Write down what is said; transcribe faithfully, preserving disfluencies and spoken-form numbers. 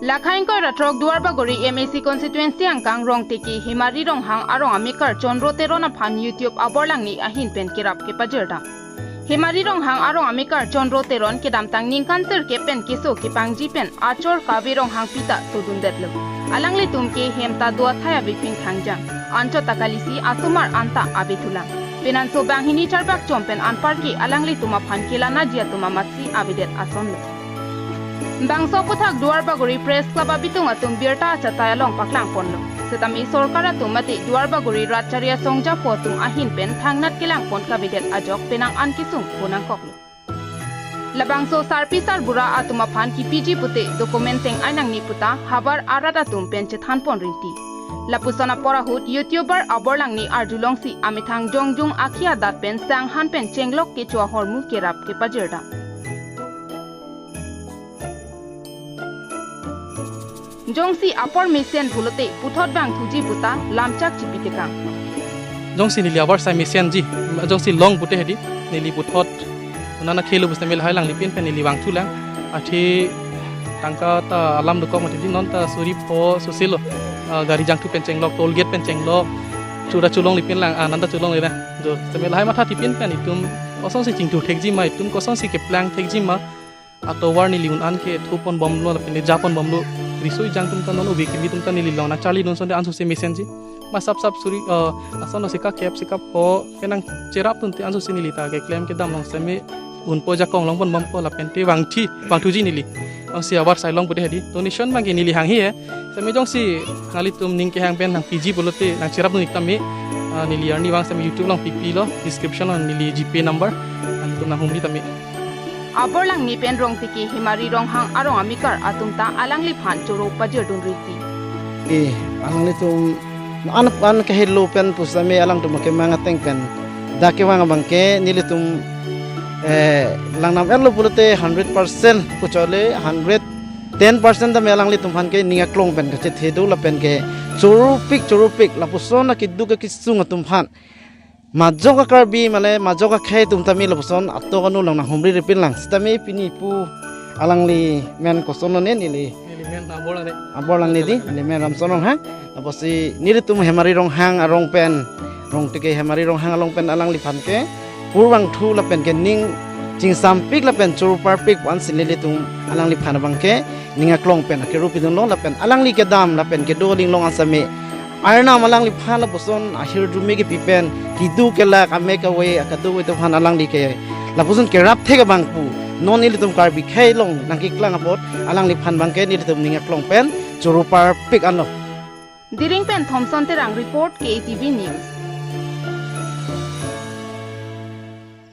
Lakha ingkoi ra throk Duarbagori M A C constituency angkang Rongtiki Hemari Ronghang arong amekar Chandra Teron aphan YouTube aborlangni ahin pen kerap kepajirdam. Hemari Ronghang arong amekar Chandra Teron kedamtang ningkan sirkep pen keso kepangji pen achor Kavi Ronghang pita sodundetlo. Alanglitum ke hem ta do athai abipin thangjang. Anchot ta kalisi asomar anta abithulang. Penanso banghini charbak chom pen anparke alanglitum aphan kelanaji atum amatsi abidet asonlo. Bangso aphuthak Duarbagori Press Club abitung atum birta achatai along paklangponlo. Setame sorkar atum mate Duarbagori Ratchari asongjapo atum ahin pen thangnat kelangpon kabidet ajok penang an kesung ponangkoklo. Labangso sarpi sarbura atum aphan kipiji pute document teng-ai nangne puta havar arat atum pen chethanpon rinti. Lapuson apor ahut YouTuber aborlangni arjulongsi amethang jongjung akhi adat pen sanghan pen chenglok kecho ahormu kerap kepajirdam. Jongsi apor mesen pulote puthot bang thuji puta lamchak chipitekang. Jongsi neli avarsai mesenji, jongsi long pute hedi, neli puthot unana khelo pusitame lahai alanglipin pen neli vangthulang. Athe tangka ta alam dokok mati di, non ta suri pho soselo, ah, gari jangthu pen chenglok, toll gate pen chenglok, chura cholonglipin lang, ah, nanta cholongle na. Jo, sitame lahai mathathipin pen itum kosonsi chingthur thekji ma, itum kosonsi keplang thekji ma, atovar neli un-an ke thuponbomlo lapen le japonbomlo. Riso ejang atum ta non obi kimi atum ta neli long nangcharlidun asonte ansose mesenji. Ma sap sap suri, eh, ason lo sika kep sika pho penang cherapdunte ansose neli ta keklem kedam long sitame unpo ajakong longponbompo lapente vangthi, vangthuji neli. Jongsi avarsai long pute hedi. Donation abangke neli hanghe he. Sitame jongsi nanglitum ning kehang pen nangpiji pulote nangcherapdun ik tame, ah, neli arnivang sitame YouTube along pipilo, description along neli GPay number. Nanglitum nanghumri tame. Aborlangni pen Rongtiki Hemari Ronghang arong amekar atum ta alangliphan choro pajirdun riti. Eh, alanglitum an an kahelo pen pusitame alangtum kemang ateng pen dak kevang abangke nelitum, eh, langnam-etlo pulote hundred percent puchole, hundred ten percent tame alanglitum aphan ke ning aklong pen kachethe do lapen ke chorupik chorupik lapuson akeduk akesung atum aphan majok a-Karbi mane majok akhei atum tame lapuson atok anu along nanghumri ripin lang. Sitame pini pu alangli men kosonlo ne neli. Neli men Aborlang ne. Aborlang ne di, neli men Ramson Ronghang. Apotsi nelitum Hemari Ronghang arong pen, Rongtiki Hemari Ronghang arong pen alangliphan ke pur vangthu lapen ke ning chingsampik lapen choro parpik pu ansi nelitum alangliphan abangke ning aklong pen akeru pidunlo lapen alangli kedam lapen kedo aling long asame Arnam alangliphan lapuson ahirjume kepi pen keduk kelak amek ave akaduk ave atum aphan alangli ke lapuson kerap thek abang pu non nelitum Karbi akhei along nangkeklang apot alangliphan abangke nelitum ning aklong pen choro parpik anlo. Diring pen Thomson Terang report, K A T V News.